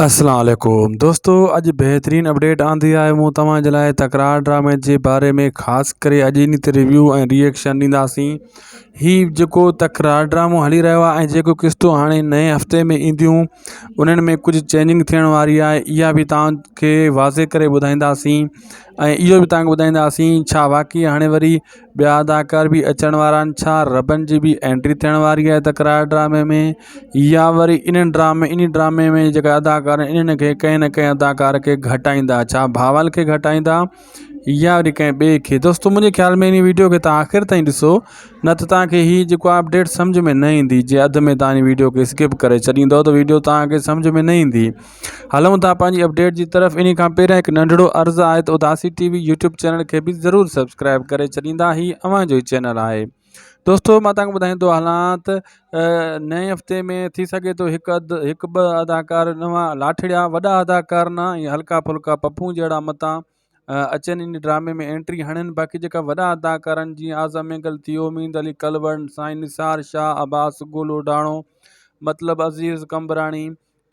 اسلام عليڪم دوستو اڄ بهترين اپڊيٽ آندي آهي مون توهان جي لاء تڪرار ڊرامي جي باري ۾ خاص ڪري اڄ ان تي ريويو ۽ ريئڪشن ڏينداسين هي جيڪو تڪرار ڊرامو هلي رهيو آهي ۽ جيڪو قسطون هاڻي نئين هفتي ۾ اينديون انهن ۾ ڪجهه چينجنگ ٿيڻ واري آهي اها به توهان کي واضح ڪري ٻڌائينداسين ۽ اهو به توهان کي ٻڌائينداسين ڇا واقعي هاڻي وري ٻيا اداڪار به اچڻ وارا آهن ڇا ربن جي به انٽري ٿيڻ واري آهي تڪرار ڊرامي ۾ يا وري انهن ڊرامي انهي ڊرامي ۾ جيڪا اداڪار آهن انهن کي ڪنهن نه ڪنهن اداڪار کي گهٽائيندا ڇا بهاول کي گهٽائيندا يا وري ڪنهن ٻئي کي دوستو منهنجي خيال ۾ انهي ويڊيو کي تان آخر تائين ڏسو نه ته تان کي هي جيڪو اپڊيٽ سمجھ ۾ نه ايندي جي اڌ ۾ تان ويڊيو کي اسڪپ ڪري ڇڏيندو ته ويڊيو تان کي سمجھ ۾ نه ايندي هلون ٿا پنهنجي اپڊيٽ جي طرف انهي کان پهريان هڪ ننڍڙو عرض آهي ته اداسي ٽي وي يوٽيوب چينل کي به ضرور سبسڪرائب ڪري ڇڏيندا هي اوهان جو ئي چينل آهي دوستو مان تهان کي ٻڌائيندو هلان ته نئين هفتي ۾ ٿي سگهي ٿو هڪ اڌ هڪ ٻه اداڪار نوان لاٺڙيا وڏا اداڪار نه ۽ هلڪا ڦلڪا پپون جهڙا متان اچن ان ڊرامي ۾ انٽري هڻن باقي جيڪا وڏا اداڪار آهن جيئن اعظم مينگل ٿي ويو اميد علي ڪلوڙ سائين نثار شاهه عباس گولو ڊاڻو مطلب عزيز قمبراڻي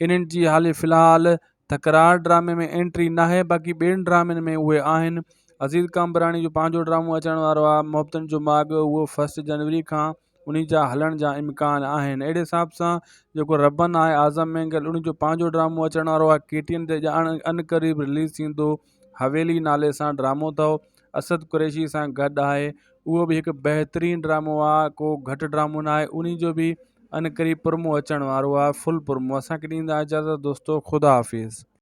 انهن جي حالي في الحال تڪرار ڊرامي ۾ انٽري ناهي باقي ٻين ڊرامن ۾ اهي آهن عزيز قمبراڻي جو پنهنجو ڊرامو اچڻ وارو آهي محبتن جو ماڳ اهو فرسٽ جنوري کان انهي جا هلڻ جا امڪان آهن اهڙي حساب سان جيڪو ربن آهي اعظم مينگل انهي جو پنهنجو ڊرامو اچڻ وارو آهي ڪي ٽي اين تي ڄاڻ ان قريب رليز ٿيندو حويلي نالي سان ڊرامو اٿو اسد قريشي سان گڏ آهي اهو به هڪ بهترين ڊرامو آهي ڪو گهٽ ڊرامو ناهي انهي جو به ان قريب پرمو اچڻ وارو آهي فل پرمو اسان کي ڏيندا اجازت دوستو خدا حافظ.